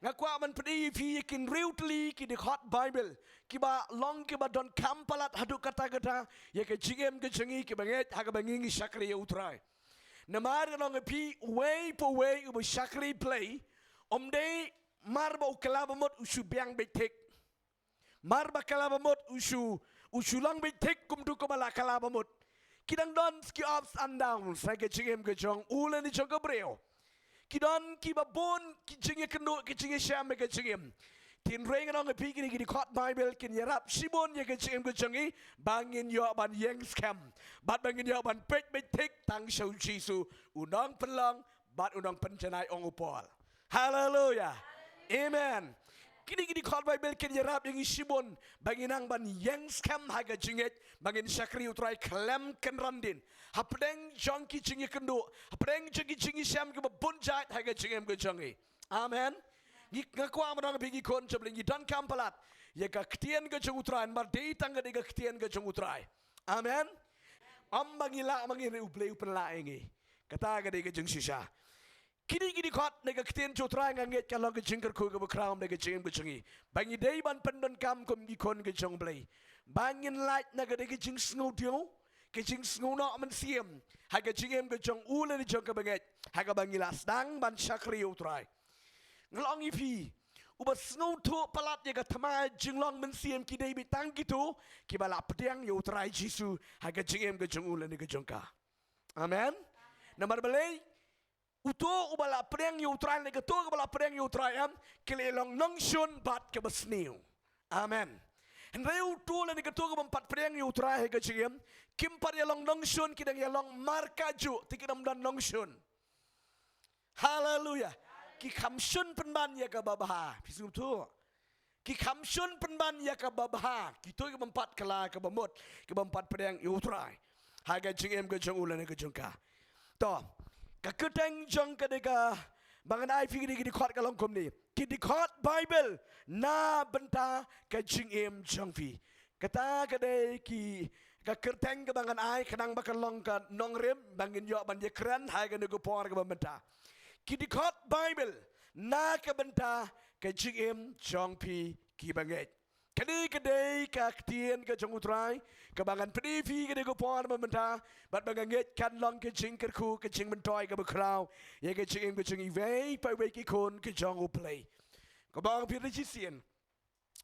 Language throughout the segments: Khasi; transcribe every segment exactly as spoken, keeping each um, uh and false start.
Nga kwah ban pyni ïa phi ïa ki hynriew tylli ki dkhot Baibl kiba long kiba donkam palat haduh katta katta ïa ka jingim ka jong ngi kiba ngeit ha kaba ngi ngi shakri ïa U Trai. Namar nga ong ïa phi, uwei pa uwei uba shakri Blei, ym dei mar ba u kylla ba mut u shu biang beit thik. Mar ba kylla ba mut u shu, u shu long beit thik kumta kumba la kylla ba mut. Ki dang don ki ups and downs ha ka jingim ka jong u lane jong ka briew. Ki don kiba bun ki jingïakynduh, ki jingïashem ha ka jingim. Te hynrei nga ong ïa phi, kine ki dkhot Baibl kin ïarap shibun ïa ka jingim ka jong ngi ba ngin ïoh ban ïeng skhem bad ba ngin ïoh ban peit beit thik tang sha U Jisu, u nongpynlong bad u nongpynjanai, ong u Paul. Haleluia. Amen. Kine ki dkhot Baibl kin ïarap ïa ngi shibun ba ngin nang ban ïeng skhem ha ka jingngeit, ba ngin shakri U Trai khlem kynran dien hapdeng jong ki jingïakynduh, hapdeng jong ki jingïashem kiba bun jait ha ka jingim ka jong ngi. Amen. Ngi, nga kwah ban ong ïa phi, ngi khun jong U Blei, ngi donkam palat ïa ka ktien ka jong U Trai, namar dei tang ka dei ka ktien ka jong U Trai. Amen. Ym ba ngi lah ma ngi, hynrei U Blei u pynlah ïa ngi. Kata ka dei ka jingshisha. Kine ki dkhot na ka ktien jong U Trai nga ngeit ka long ka jingkyrkhu kaba khraw na ka jingim ka jong ngi, ba ngi dei ban pyndonkam kum ki khun ka jong U Blei, ba ngin lait na ka dei ka jingsngewdiaw, ka jingsngewnoh mynsiem ha ka jingim ka jong u lane jong ka bangeit ha kaba ngi la sdang ban shakri ïa U Trai. Nga la ong ïa phi, uba sngewthuh palat ïa ka thma jinglong mynsiem ki dei beit tang kito kiba la pdiang ïa U Trai Jisu ha ka jingim ka jong u lane ka jong ka. Amen. Namar balei? Uto uba la pdiang ïa U Trai lane kato kaba la pdiang ïa U Trai, em, ki la long nongshun bad kaba sniew. Amen. Hynrei uto lane kato kaba ym pat pdiang ïa U Trai ha ka jingim, kim pat ïa long nongshun, ki dang ïa long markajuh, te kim don nongshun. Haleluia. Ki kham shun pynban ïa kaba bha. Phi sngewthuh? Ki kham shun pynban ïa kaba bha, kito kiba ym pat kylla, kaba mut, kiba ym pat pdiang ïa U Trai ha ka jingim ka jong u lane ka jong ka. To, ka kyrteng jong ka dei ka, ba ngan ai phi kine ki dkhot ka long kumne: Ki dkhot Baibl na bynta ka jingim jong phi. Kata ka dei ki, ka kyrteng kaba ngan ai khnang ba kan long ka nongrim ba ngin ïoh ban ïakren ha kane ka por kaba mynta. Ki dkhot Baibl na ka bynta ka jingim jong phi kiba ngeit. Kane ka dei ka ktien ka jong U Trai kaba ngan pyni ïa phi kane ka por mynta, bad ba nga ngeit kan long ka jingkyrkhu, ka jingmyntoi kaba khraw ïa ka jingim ka jong iwei pa iwei ki khun ka jong U Blei. Kaba ong phi, hynrei shisien,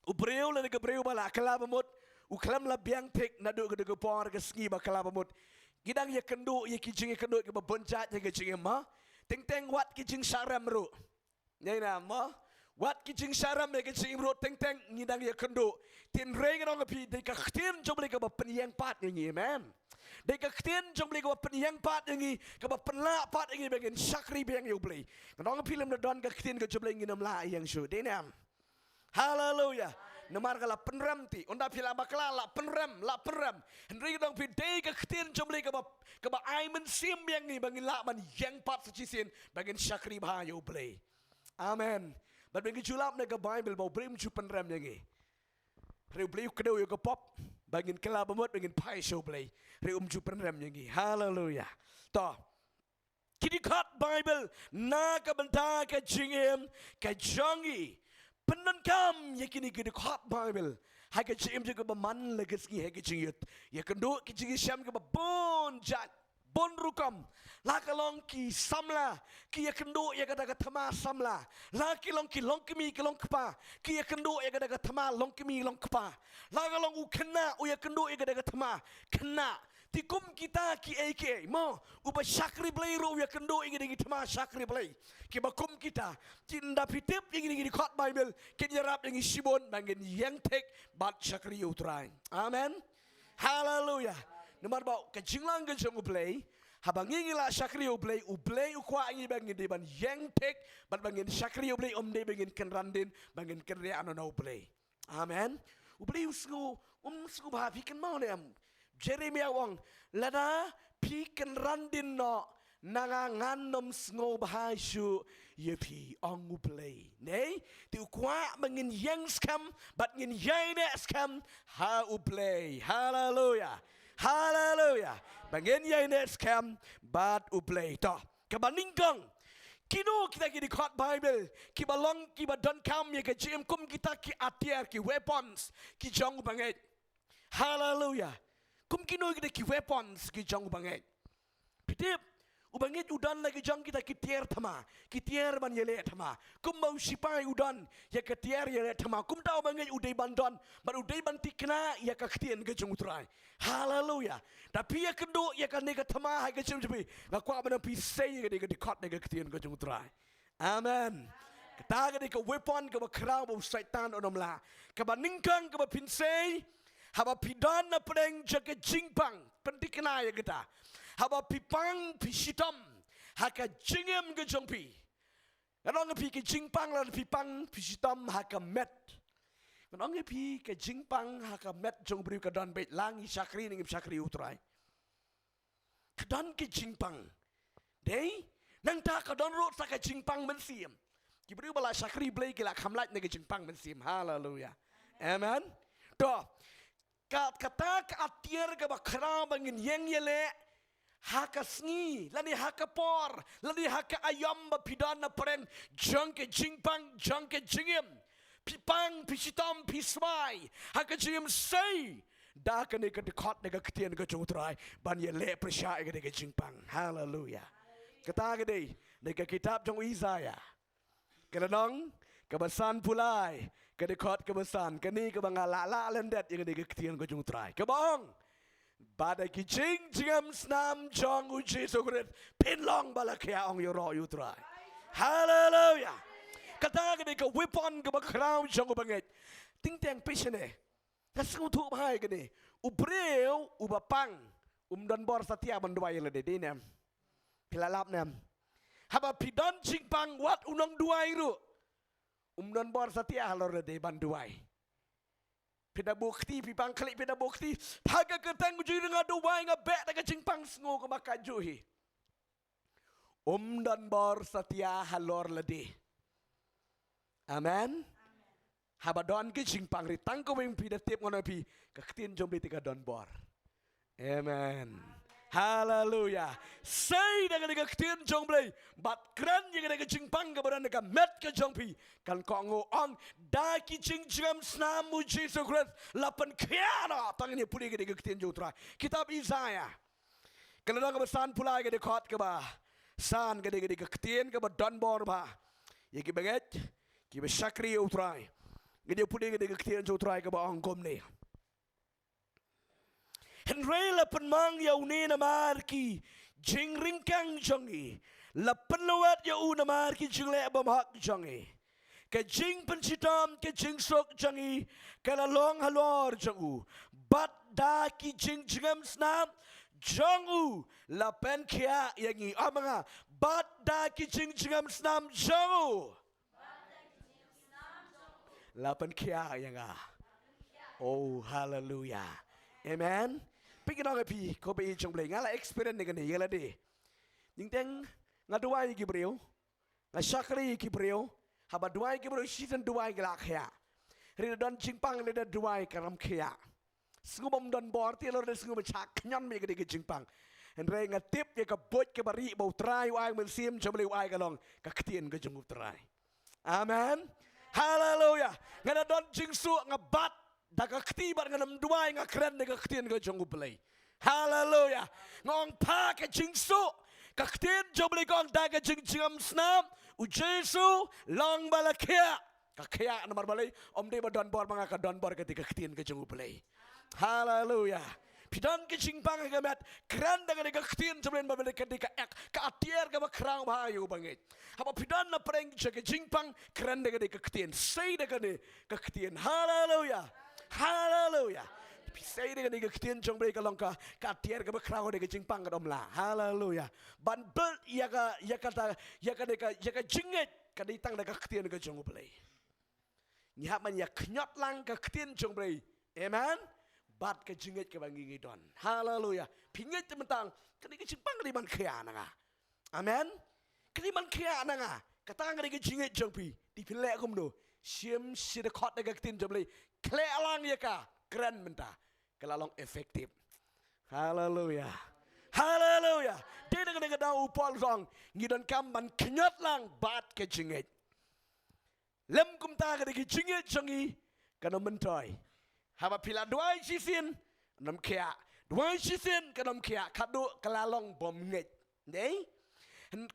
u briew lane ka briew ba la kylla ba mut, u khlem la biang thik naduh ka dei ka por ka sngi ba kylla ba mut. Ngi dang ïakynduh ïa ki jingïakynduh kiba bun jait ha ka jingim, mo. Teng teng wat ki jingshah rem ruh. Ngi na, mo. Wat ki jingshah rem ha ka jingim ruh teng teng ngi dang ïakynduh. Te hynrei nga ong ïa phi, dei ka ktien jong U Blei kaba pynïeng pat ïa ngi, amen. Dei ka ktien jong U Blei kaba pynïeng pat ïa ngi, kaba pynlah pat ïa ngi ba ngin shakri biang ïa U Blei. Nga ong ïa phi, lym da don ka ktien ka jong U Blei ngin ym lah ïeng shuh. Dei ne em? Haleluia. Namar ka la pynrem te. Ynda phi la bakla, la pynrem, la pynrem. Hynrei nga ong ïa phi, dei ka ktien jong U Blei kaba, kaba ai mynsiem biang ïa ngi ba ngin lah ban ïeng pat sa shisien, ba ngin shakri bha ïa U Blei. Amen. Bad ba ngi ju lap na ka Baibl ba U Blei um ju pynrem ïa ngi. Hynrei U Blei u kdew ïa ka pop ba ngin kylla ba mut, ba ngin phai sha U Blei. Hynrei um ju pynrem ïa ngi. Haleluia. To, ki dkhot Baibl na ka bynta ka jingim ka jong ngi. Pyndonkam ïa kine ki dkhot Baibl ha ka jingim jong ngi kaba man la ka sngi ha ka jingïakynduh, ki jingïashem kiba bun jait, bun rukom. La ka long ki samla, ki ïakynduh ïa kata ka thma samla. La ki long ki longkmie ki longkpa, ki ïakynduh ïa kata ka thma longkmie longkpa. La ka long u khynnah, u ïakynduh ïa kata ka thma khynnah. Te kum kita kiei kiei, mo, uba shakri Blei ruh u ïakynduh ïa kine ki thma shakri Blei kiba kum kita. Te ynda phi tip ïa kine ki dkhot Baibl, kin ïarap ïa ngi shibun ba ngin ïeng thik bad shakri ïa U Trai. Amen. Haleluia. Namar ba ka jinglong ka jong U Blei, haba ngi ngi la shakri ïa U Blei, U Blei u kwah ïa ngi ba ngin dei ban ïeng thik bad ba ngin shakri ïa U Blei, ym dei ba ngin kynran dien, ba ngin kynriah noh na U Blei. Amen. U Blei u sngew, um sngewbha, phi kynmaw ne em? Jeremiah u ong, lada phi kynran dien noh na nga, ngan ym sngewbha shuh ïa phi, ong U Blei. Ne? Te u kwah ba ngin ïeng skhem bad ngin ïaineh skhem ha U Blei. Haleluia. Haleluia. Ba ngin ïaineh skhem bad U Blei. To, kaba nyngkong, Kino kita ki dkhot Baibl kiba long kiba donkam ïa ka jingim kum kita ki atiar, ki weapons ki jong u bangeit. Haleluya. Kum kino kita ki weapons ki jong u bangeit. Phi tip, u bangeit u don la ki jong kita ki tiar thma, ki tiar ban ïaleh thma. Kumba u sipai u don ïa ka tiar ïaleh thma, kumta u bangeit u dei ban don, bad u dei ban thikna ïa ka ktien ka jong u Trai. Haleluya. Da phi ïakynduh ïa kane ka thma ha ka jingim jong phi, nga kwah ban ong phi sei ïa kane ka dkhot na ka ktien ka jong u Trai. Amen. Kata ka dei ka weapon kaba khraw ba u Soitan un ym lah. Kaba nyngkong kaba phin sei, haba phi don na pdeng jong ka jingpang, pynthikna ïa kata. Haba phi pang phi shitom ha ka jingim ka jong phi. Ngan ong ïa phi, ka jingpang, lada phi pang phi shitom ha ka met, ngan ong ïa phi, ka jingpang ha ka met jong u briew ka don beit, la ngi shakri ne ngim shakri u Trai. Ka don ka jingpang. Dei, nangta ka don ruh sa ka jingpang mynsiem. Ki briew ba la shakri Blei ki la kham lait na ka jingpang mynsiem. Haleluya. Amen. To, ka, kata ka atiar kaba khraw ba ngin ïeng ïaleh ha ka sngi, lane ha ka por, lane ha ka aïom ba phi don na pdeng jong ka jingpang jong ka jingim. Phi pang, phi shitom, phi swai ha ka jingim, sei da kane ka dkhot na ka ktien ka jong u Trai ban ïaleh pyrshah ïa kane ka jingpang. Haleluya. Kata ka dei na ka kitab jong u Isaïah, ka lynnong kaba sanphew lai, ka dkhot kaba san, kane kaba nga lah lah lyndet ïa kane ka ktien ka jong u Trai, kaba ong, ba da ki jingjngem snam jong u Jisu Khrist phin long ba la khiah, ong ïaroh ïa u Trai. Haleluya. Kata ka dei ka weapon kaba khraw jong u bangeit. Teng teng phi shane, nga sngewthuh bha ïa kane. U briew uba pang um don bor satia ban duwai ïa lade, dei ne em? Phi la lap ne em? Haba phi don jingpang, wat u nongduwai ruh um don bor satia halor lade ban duwai. Phi da buh kti, phi pang khlieh, phi da buh kti, ha ka kyrteng u Jisu nga duwai, nga beh da ka jingpang, sngew kumba ka juh hi. Um don bor satia halor lade. Amen. Haba don ka jingpang ri, tang kawei phi da tip, ngan ong ïa phi, ka ktien jong Blei te ka don bor. Amen. Haleluya. Sei da kane ka ktien jong Blei bad kren ïa kane ka jingpang kaba don ha ka met ka jong phi. Kan kohnguh, ong, da ki jingjngem snam u Jisu Khrist la pynkhiah noh. Tang ngin ïa pule kane ka ktien jong u Trai, kitab Isaïah, ka lynnong kaba sanphew lai, ka dkhot kaba san, ka dei, ka dei ka ktien kaba don bor bha ïa ki bangeit kiba shakri ïa u Trai. Ngin ïa pule, ka dei ka ktien jong u Trai kaba ong kumne. Hynrei la pynmong ïa une namar ki jingryngkang jong ngi, la pynlwet ïa u namar ki jingleh bymhok jong ngi. Ka jingpynshitom, ka jingsuk jong ngi ka la long halor jong u. Bad da ki jingjngem snam jong u la pynkhiah ïa ngi. Ong ma nga, bad da ki jingjngem snam jong u la pynkhiah ïa nga. Oh, haleluya. Amen. Phi, ngan ong ïa phi, ko ba ïeit jong Blei, nga la experience ïa kane ïa lade. Nyngkong nga duwai ïa ki briew, nga shakri ïa ki briew, haba duwai ïa ki briew, shisien duwai ki la khiah. Hynrei da don jingpang lada duwai ka ym khiah. Sngew bym don bor, te halor lade sngew ba shah khñiot ïa kane ka jingpang. Hynrei nga tip ïa ka buit kaba rieh ba u Trai u ai, mynsiem jong Blei u ai, ka long ka ktien ka jong u Trai. Amen. Haleluya. Nga da don jingsuk, nga bat da ka kti bad ngan ym duwai, nga kren da ka ktien ka jong u Blei. Haleluya. Nga ong, pha ka jingsuk, ka ktien jong u Blei ka ong da ka jingjngem snam u Jisu long ba la khiah. Ka khiah namar balei? Ym dei ba don bor ma nga, ka don bor ka dei ka ktien ka jong u Blei. Haleluya. Phi don ka jingpang ha ka met, kren da kane ka ktien jong u Blei namar balei? Ka dei ka ek, ka atiar kaba khraw bha ïa u bangeit. Haba phi don na pdeng jong ka jingpang, kren da kane ka ktien, sei da kane ka ktien. Haleluya. Haleluya. Phi sei da kane ka ktien jong u Blei, ka long ka, ka atiar kaba khraw ha ka jingpang, ka dom la. Haleluya. Ban build ïa ka, ïa kata, ïa kane ka, ïa ka jingngeit ka dei tang da ka ktien ka jong u Blei. Ngi hap ban ïa khñiot lang ka ktien jong u Blei. Amen. Bad ka jingngeit kaba ngi ngi don. Haleluya. Phi ngeit te mynta ka dei ka jingpang ka dei ban khiah na nga. Amen. Ka dei ban khiah na nga. Kata ka dei ka jingngeit jong phi. Te phi leh kumno? Shim shi dkhot na ka ktien jong u Blei. Khleh lang ïa ka. Kren mynta. Ka la long effective. Haleluya. Haleluya. Dei na kane ka daw u Paul u ong, ngi donkam ban khñiot lang bad ka jingngeit. Lym kumta ka dei ka jingngeit jong ngi kan ym myntoi. Haba phi la duwai shisien, kan ym khiah. Duwai shisien, kan ym khiah. Khadduh ka la long bym ngeit. Dei?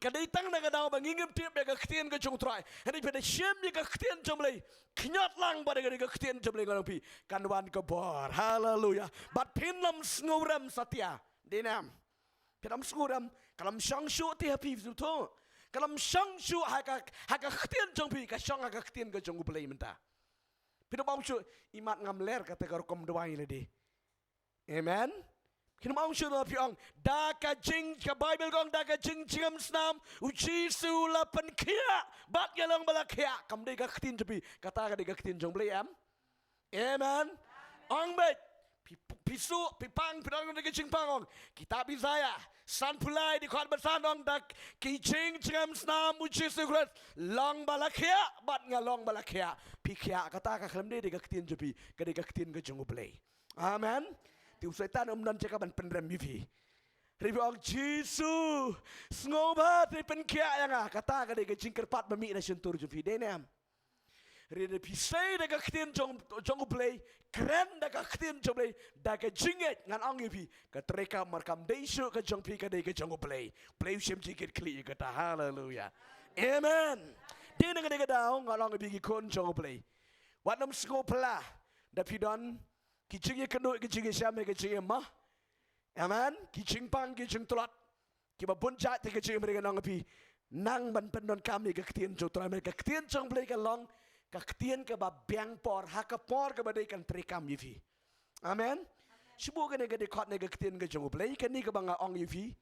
Ka dei tang na ka daw ba ngi ngim tip ïa ka ktien ka jong u Trai. Hynrei phi da shim ïa ka ktien jong u Blei. Khñiot lang bad ïa ka ktien jong u Blei, nga ong ïa phi, kan wan ka bor. Haleluya. Bad phin ym sngewrem satia. Dei ne em? Phin ym sngewrem, kan ym shong shuh te ha phi shuh. Kan ym shong shuh ha ka, ha ka ktien jong phi, ka shong ha ka ktien ka jong u Blei mynta. Phin ym ong shuh, imat ngam ler kata ka rukom duwai lade. Amen. Phin ym ong shuh, phi ong, da ka jing, ka Baibl ka ong, da ka jingjngem snam u Jisu la pynkhiah bad nga long ba la khiah. Kam dei ka ktien jong phi, kata ka dei ka ktien jong u Blei, em? Amen. Ong beit. Phi, phi suk, phi pang, phi don ka jingpang, ong. Kitab Isaiah sanphew lai dkhot ba san ong, da ki jingjngem snam u Jisu Khrist long ba la khiah bad nga long ba la khiah. Phi khiah, kata ka khlem dei da ka ktien jong phi, ka dei ka ktien ka jong u Blei. Amen. Te u Soitan um don jaka ban pynrem ïa phi. Hynrei phi ong, Jisu, sngewbha te pynkhiah ïa nga, kata ka dei ka jingkyrpad ba mih na shyntur jong phi, dei ne em? Hynrei lada phi sei da ka ktien jong, jong u Blei, kren da ka ktien jong u Blei, da ka jingngeit, ngan ong ïa phi, ka treikam mar kam dei shuh ka jong phi, ka dei ka jong u Blei. Blei u shem jingkitkhlieh ïa kata. Haleluya. Amen. Dei na kane ka daw ngan ong ïa phi ki khun jong u Blei, wat nym sngewphylla da phi don ki jingïakynduh, ki jingïashem, ki jingïamap. Amen. Ki jingpang, ki jingtlot, kiba bun jait te ki jingim, hynrei ngan ong ïa phi, nang ban pyndonkam ïa ka ktien jong u Trai, ka ktien jong u Blei ka long ka ktien kaba biang por, ha ka por kaba dei kan treikam ïa phi. Amen. Shu buh kane ka dkhot na ka ktien ka jong u Blei, kane kaba nga ong ïa phi.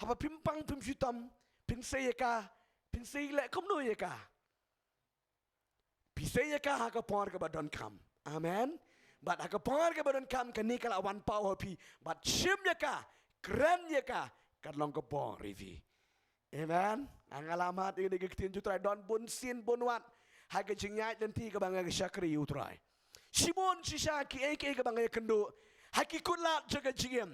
Haba phim pang phim shitom, phin sei ïa ka, phin sei leh kumno ïa ka? Phi sei ïa ka ha ka por kaba donkam. Amen. Bad ha ka por kaba donkam kane ka la wan paw ha phi. Bad shim ïa ka, kren ïa ka, kan long ka bor ïa phi. Amen. Nga la mad ïa ka ktien jong u Trai don bun sien bun wat ha ka jingïaid lynti kaba nga shakri ïa u Trai. Shibun shisha kiei kiei kaba nga ïakynduh ha ki kutlad jong ka jingim,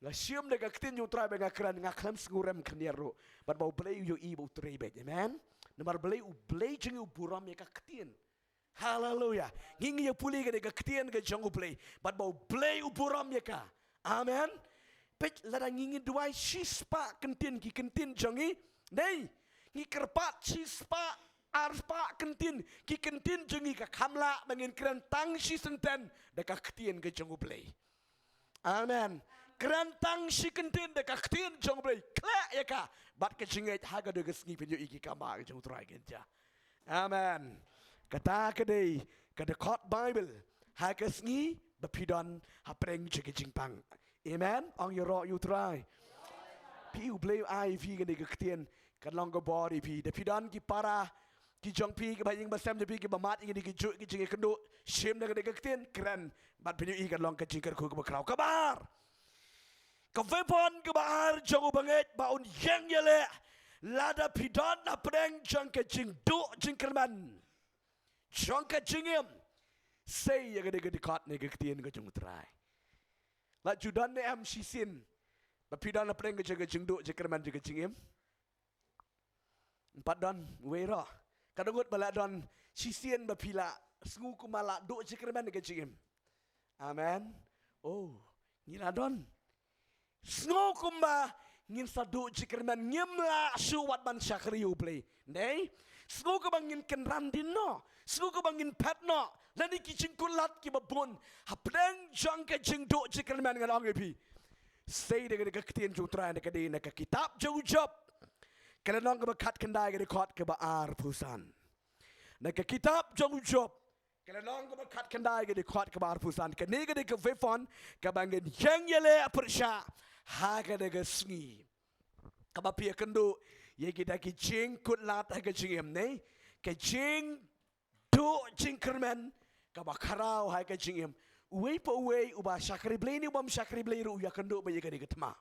nga shim da ka ktien jong u Trai ba nga kren, nga khlem sngewrem khyndiat ruh. Bad ba u Blei u ïohi ba u trei beit. Amen. Namar u Blei, u Blei jong ngi u burom ïa ka ktien. Haleluya. Ngi, ngi ïa pule ka dei ka ktien ka jong u Blei, bad ba u Blei u burom ïa ka. Amen. Peit, lada ngi, ngi duwai shispah kyntien, ki kyntien jong ngi, dei, ngi kyrpad shispah arspah kyntien, ki kyntien jong ngi ka kham lah ba ngin kren tang shi senten da ka ktien ka jong u Blei. Amen. Kren tang shi kyntien da ka ktien jong u Blei, khleh ïa ka bad ka jingngeit, ha kata ka sngi phin ïohi ki kambah ka jong u Trai kin jia. Amen. Kata ka dei ka dkhot Baibl ha ka sngi ba phi don hapdeng jong ka jingpang. Amen. Ong ïaroh ïa u Trai. Phi, u Blei u ai ïa phi kane ka ktien, kan long ka bor ïa phi. Da phi don ki para ki jong phi, kiba ïing ba sem jong phi, kiba mad ïa kine ki juh ki jingïakynduh, shim da kane ka ktien, kren, bad phin ïohi kan long ka jingkyrkhu kaba khraw. Kaba ar, ka weapon kaba ar jong u bangeit ba un ïeng ïaleh lada phi don hapdeng jong ka jingduh jingkyrmen jong ka jingim, sei ïa kane ka dkhot ne ka ktien ka jong u Trai. La ju don ne em shisien ba phi don hapdeng ka jong ka jingduh jingkyrmen jong ka jingim? Ym pat don uwei ruh. Ka dang ngut ba la don shisien ba phi la sngew kumba la duh jingkyrmen ka jingim. Amen. Oh, ngi la don. Sngew kumba ngin sa duh jingkyrmen, ngim lah shuh wat ban shakri ïa u Blei. Dei? Sngew kumba ngin kynran dien noh. Sngew kumba ngin phet noh. Lane ki jingkutlad kiba bun hapdeng jong ka jingduh jingkyrmen, ngan ong ïa phi, sei da ka ktien jong u Trai, na ka dei na ka kitab jong u Job, ka lynnong kaba khatkhyndai, ka dkhot kaba arphew san. Na ka kitab jong u Job, ka lynnong kaba khatkhyndai, ka dkhot kaba arphew san. Kane ka dei ka weapon kaba ngin ïeng ïaleh pyrshah ha kane ka sngi. Kaba phi ïakynduh ïa kita ki jingkutlad ha ka jingim, ne ka jingduh jingkyrmen kaba khraw ha ka jingim. Uwei pa uwei, uba shakri Blei ne ubym shakri Blei ruh, u ïakynduh beit ïa kane ka thma.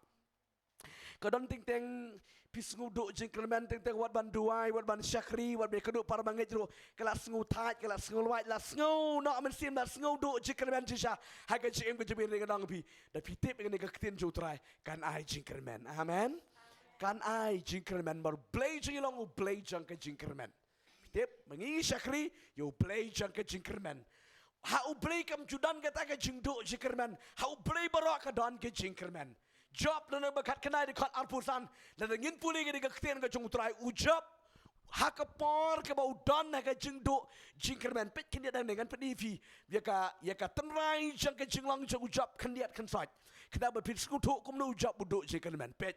Ka don teng teng phi sngew duh jingkyrmen, teng teng wat ban duwai, wat ban shakri, wat ban kynduh para bangeit ruh, ka la sngew thait, ka la sngew lwait, la sngew noh mynsiem, la sngew duh jingkyrmen shisha ha ka jingim ka jong phi. Nga ong ïa phi, da phi tip ïa kane ka ktien jong U Trai, kan ai jingkyrmen. Amen. Kan ai jingkyrmen. Namar U Blei jong ngi u long U Blei jong ka jingkyrmen. Tip, ma ngi shakri ïa U Blei jong ka jingkyrmen. Ha U Blei kam ju don kata ka jingduh jingkyrmen. Ha U Blei baroh ka don ka jingkyrmen. Job lynnong ba khatkhyndai dkhot arphew san, lada ngin pule ïa ka ktien ka jong U Trai, u Job, ha ka por kaba u don ha ka jingduh jingkyrmen. Peit khyndiat hangne, ngan pyni ïa phi ïa ka, ïa ka tynrai jong ka jinglong jong u Job khyndiat khynsoit. Kata ba phin sngewthuh kumno u Job u duh jingkyrmen. Peit.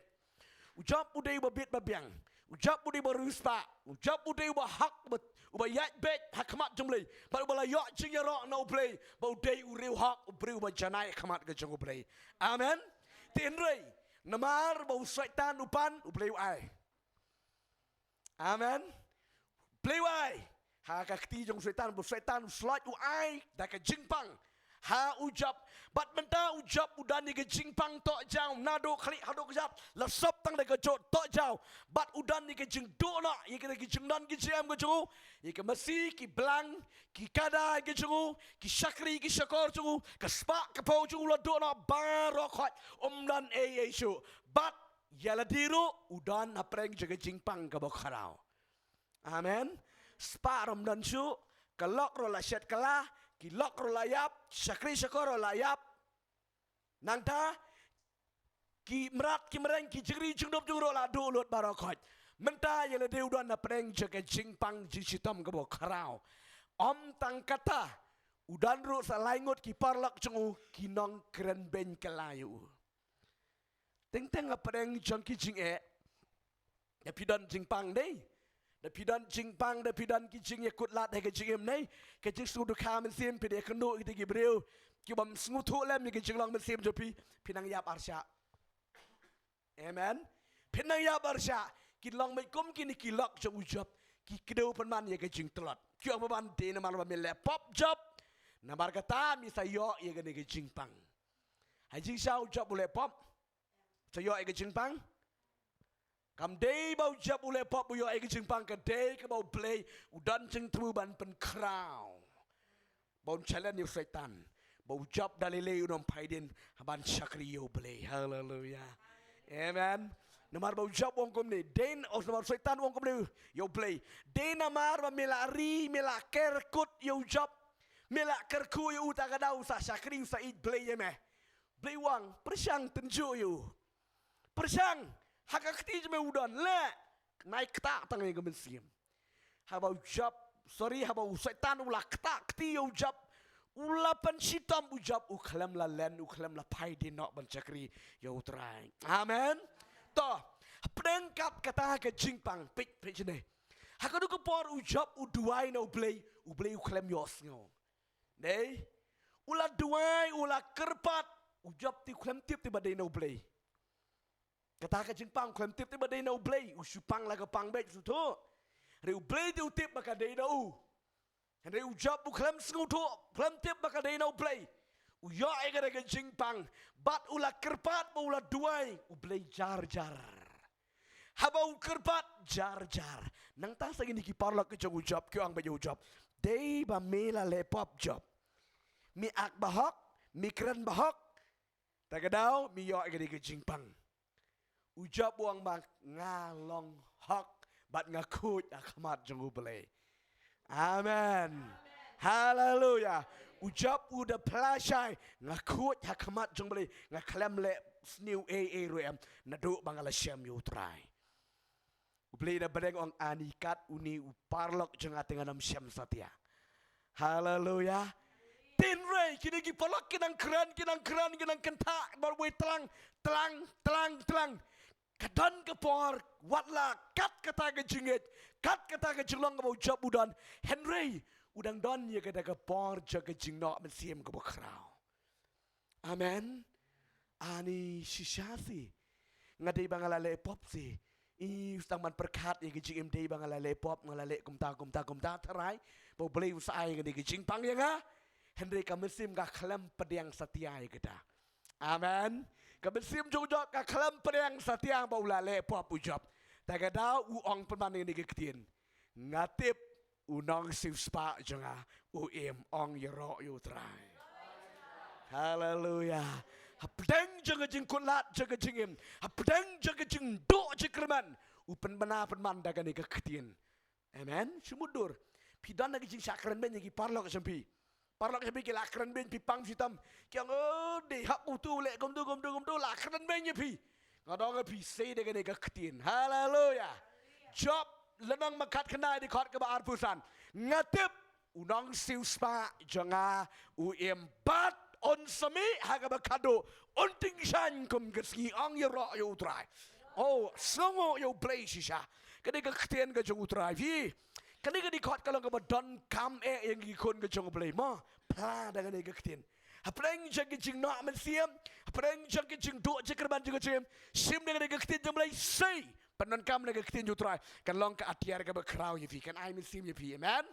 U Job u dei uba bit ba biang. U Job u dei uba riewspah. U Job u dei uba hok, uba, uba ïaid beit ha khmat jong U Blei. Bad uba la ïoh jingïaroh na U Blei ba u dei u riewhok, u briew uba janai ha khmat ka jong U Blei. Amen. Te hynrei namar ba u Soitan u pan, U Blei u ai. Amen. Blei u ai. Ha ka kti jong u Soitan, ba u Soitan u slot u ai da ka jingpang ha u Job. Bad mynta u Job u don ïa ka jingpang tohjaw, naduh khlieh haduh kjat, la sop tang da ka jot tohjaw. Bad u don ïa ka jingduh noh ïa ka, ka jingdon ka jingem ka jong u, ïa ka masi, ki blang, ki kada ka jong u, ki shakri ki shakor jong u, ka spah ka phew jong u la duh noh baroh khoit, um don ei ei shuh. Bad ïa lade ruh u don hapdeng jong ka jingpang kaba khraw. Amen. Spah ruh ym don shuh, ka lok ruh la shet kylla, ki lok ruh la ïap, shakri shakor ruh la ïap. Nangta ki mrad ki mreng, ki jingri jingdup jong u ruh la duh lut baroh khoit. Mynta ïa lade u don hapdeng jong ka jingpang jingshitom kaba khraw. Ym tang kata, u don ruh sa lai ngut ki paralok jong u ki nongkren beiñ kylla ïa u. Teng teng hapdeng jong ki jingeh, da phi don jingpang dei. Da phi don jingpang, da phi don ki jingïakut lad ha ka jingim dei. Ka jingsngewdukha mynsiem, phi dei kynduh ïa kita ki briew ki bym sngewthuh lem ïa ka jinglong mynsiem jong phi, phi nang ïap arshah. Amen. Phi nang ïap arshah. Ki long beit kum kine ki lok jong u Job, ki kdew pynban ïa ka jingtlot. Ki ong pynban, dei namar ba me leh pop Job, namar kata me sa ïoh ïa kane ka jingpang. Ha jingshisha u Job u leh pop? Sa ïoh ïa ka jingpang? Kam dei ba u Job u leh pop u ïoh ïa ka jingpang, ka dei kaba U Blei u don jingthmu ban pynkhraw, ba un challenge ïa u Soitan, ba u Job da lei lei un ym phai dien ban shakri ïa U Blei. Haleluia. Amen. Namar ba u Job u ong kumne, dei, oh, namar u Soitan u ong kumne ïa U Blei, dei namar ba me la ri, me la ker kut ïa u Job, me la kyrkhu ïa u, ta ka daw u sa shakri, u sa ïeit blei ïa me. Blei u ong, pyrshang tynjuh ïa u. Pyrshang, ha ka kti jong me u don, leh, nai ktah tang ïa ka mynsiem. Haba u Job, sorry, haba u Soitan u la ktah kti ïa u Job, u la pynshitom u Job, u khlem la len, u khlem la phai dien noh ban shakri ïa U Trai. Amen. To, hapdeng kat kata ka jingpang, peit, peit shane. Ha kato ka por u Job u duwai na U Blei, U Blei u khlem ïohsngew. Dei, u la duwai, u la kyrpad, u Job te u khlem tip te ba dei na U Blei. Kata ka jingpang u khlem tip te ba dei na U Blei, u shu pang la ka pang beit, u shu thuh. Hynrei U Blei te u tip ba ka dei na u. Hynrei u Job u khlem sngewthuh, khlem tip ba ka dei na U Blei. U ïoh ïa kata ka jingpang, bad u la kyrpad bad u la duwai, U Blei jar jar. Haba u kyrpad jar jar. Nangta sa kine ki paralok ki jong u Job ki ong bad ïa u Job, dei ba me la leh pop Job. Me ak bahok, me kren bahok. Ta ka daw me ïoh ïa kane ka jingpang. U Job u ong ba nga long hok bad nga khuid ha khmat jong U Blei. Amen. Haleluia. U Job u da phla shai, nga khuid ha khmat jong U Blei, nga khlem leh sniew ei ei ruh em, naduh ba nga la shem ïa U Trai. U Blei da bteng, ong ani kat une u paralok jong nga te ngan ym shem satia. Haleluia. Hynrei kine ki paralok ki nang kren, ki nang kren, ki nang kynthah bad wei tlang, tlang, tlang, tlang. Ka don ka por, wat la kat kata ka jingngeit, kat kata ka jinglong kaba u Job u don, hynrei u dang don ïa kata ka por jong ka jingnoh mynsiem kaba khraw. Amen. Ani shisha si, nga dei ba nga la leh pop si. I, u sdang ban pyrkhat ïa ka jingim, dei ba nga la leh pop, nga la leh kumta, kumta, kumta, tharai ba U Blei u sa ai ïa kane ka jingpang ïa nga. Hynrei ka mynsiem ka khlem pdiang satia ïa kata. Amen. Ka mynsiem jong u Job ka khlem pdiang satia ba u la leh pop u Job. Te ka daw u ong pynban ïa kane ka ktien. Nga tip u nongsiewspah jong nga u im, ong ïaroh ïa u Trai. Haleluya. Hapdeng jong ka jingkutlad jong ka jingim, hapdeng jong ka jingduh jingkyrmen, u pynbna pynban da kane ka ktien. Amen. Shu mutdur. Phi don da ka jingshah kren beiñ ïa ki paralok jong phi. Paralok jong phi ki la kren beiñ, phi pang shitom. Ki ong, "Oh, dei hap utu u leh kumtu, kumtu, kumtu," la kren beiñ ïa phi. Nga ong ïa phi, sei da kane ka ktien. Haleluya. Job lynnong ba khatkhyndai, dkhot kaba arphew san. Nga tip u nongsiewspah jong nga u im, bad un sa mih ha kaba khadduh, un tyngshaiñ kum ka sngi, ong ïaroh ïa u Trai. Oh, sngewnguh ïa U Blei shisha. Kane ka ktien ka jong u Trai phi. Kane ka dkhot ka long kaba donkam eh ïa ngi ki khun ka jong U Blei mo. Phla da kane ka ktien. Hapdeng jong ka jingnoh mynsiem, hapdeng jong ka jingduh jingkyrmen jong ka jingim, shim da kane ka ktien jong U Blei, sei pyndonkam da ka ktien jong u Trai. Kan long ka atiar kaba khraw ïa phi, kan ai mynsiem ïa phi. Amen.